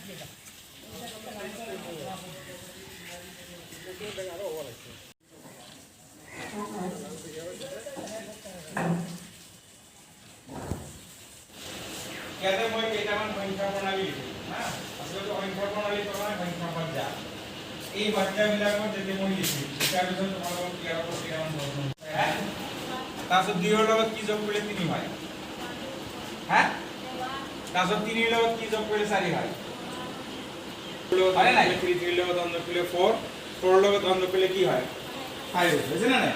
ইয়াতে মই কেইটামান সংখ্যা প্ৰণালী লিখিম। হা, আচলতে সংখ্যা প্ৰণালী নহয়, সংখ্যা সজ্জা। এই সজ্জাবিলাকত যেতিয়া মই লিখিম, লিখাৰ পিছত তোমালোকক ইয়াৰ ওপৰত কেইটামান প্ৰশ্ন। হা, তাৰপিছত দুইৰ লগত কি যোগ কৰিলে তিনি হয়? হা, তাৰপিছত তিনিৰ লগত কি যোগ কৰিলে চাৰি হয়? হয় নাই? থ্ৰী, থ্ৰীৰ লগত ওৱান যোগ কৰিলে ফ'ৰ, ফ'ৰৰ লগত ওৱান যোগ কৰিলে কি হয়? ফাইভ। হৈছে নে নাই?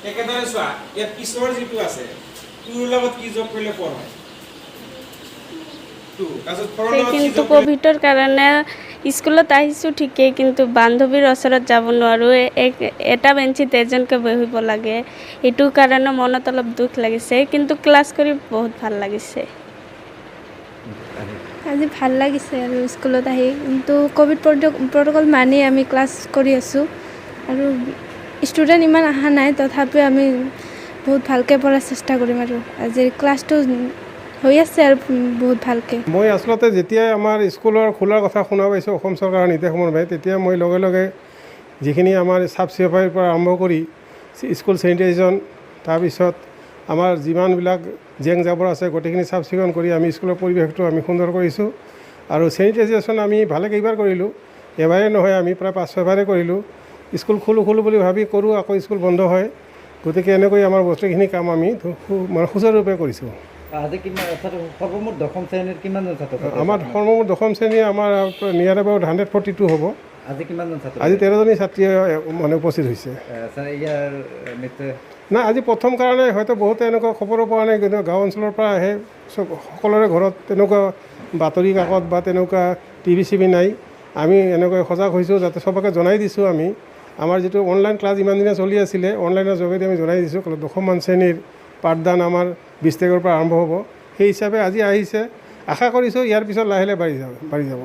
একেদৰে চোৱা, ইয়াত পিছৰ যিটো আছে, টুৰ লগত কি যোগ কৰিলে ফ'ৰ হয়? টু। তাৰপিছত ফ'ৰৰ লগত কি কিন্তু যোগ কৰিলে ক'ভিডৰ কাৰণে স্কুলত আহিছোঁ ঠিকেই, কিন্তু বান্ধৱীৰ ওচৰত যাব নোৱাৰোঁ। এক এটা বেঞ্চিত এজনকে বহিব লাগে। এইটো কাৰণে মনত অলপ দুখ লাগিছে, কিন্তু ক্লাছ কৰি বহুত ভাল লাগিছে। আজি ভাল লাগিছে আৰু স্কুলত আহি, কিন্তু ক'ভিড প্ৰট'কল মানি আমি ক্লাছ কৰি আছোঁ আৰু ষ্টুডেণ্ট ইমান অহা নাই। তথাপিও আমি বহুত ভালকৈ পঢ়াৰ চেষ্টা কৰিম আৰু আজিৰ ক্লাছটো হৈ আছে আৰু বহুত ভালকৈ। মই আচলতে যেতিয়াই আমাৰ স্কুলৰ খোলাৰ কথা শুনা পাইছোঁ অসম চৰকাৰৰ নিৰ্দেশ মৰ্মে, তেতিয়া মই লগে লগে যিখিনি আমাৰ চাফ চাফাইৰ পৰা আৰম্ভ কৰি স্কুল চেনিটাইজেশ্যন, তাৰপিছত আমাৰ যিমানবিলাক জেং জাবৰ আছে, গোটেইখিনি চাফ চিকুণ কৰি আমি স্কুলৰ পৰিৱেশটো আমি সুন্দৰ কৰিছোঁ। আৰু চেনিটাইজেশ্যন আমি ভালে কেইবাৰ কৰিলোঁ, এবাৰেই নহয়, আমি প্ৰায় পাঁচ ছয়বাৰেই কৰিলোঁ। স্কুল খোলোঁ খোলোঁ বুলি ভাবি কৰোঁ, আকৌ স্কুল বন্ধ হয়। গতিকে এনেকৈ আমাৰ বস্তুখিনি কাম আমি মানে সুচাৰুৰূপে কৰিছোঁ। আজি কিমান ছাত্ৰ, সৰ্বমুঠ দশম শ্ৰেণীৰ কিমানজন ছাত্ৰ ছাত্ৰী? আমাৰ সৰ্বমুঠ দশম শ্ৰেণীৰ আমাৰ নিয়াৰ এবাউট 142 হ'ব। আজি কিমানজন ছাত্ৰ? আজি 13জনী ছাত্ৰীয়ে মানে উপস্থিত হৈছে। ছাৰ, ইয়াৰ নিশ্চয় নাই, আজি প্ৰথম কাৰণে হয়তো বহুতে এনেকুৱা খবৰো পোৱা নাই। কিন্তু গাঁও অঞ্চলৰ পৰা আহে, চব সকলোৰে ঘৰত তেনেকুৱা বাতৰি কাকত বা তেনেকুৱা টিভি চিভি নাই। আমি এনেকৈ সজাগ হৈছোঁ যাতে চবকে জনাই দিছোঁ। আমি আমাৰ যিটো অনলাইন ক্লাছ ইমান দিনে চলি আছিলে, অনলাইনৰ যোগেদি আমি জনাই দিছোঁ, দশমমান শ্ৰেণীৰ পাঠদান আমাৰ 20 তাৰিখৰ পৰা আৰম্ভ হ'ব। সেই হিচাপে আজি আহিছে। আশা কৰিছোঁ ইয়াৰ পিছত লাহে লাহে বাঢ়ি যাব।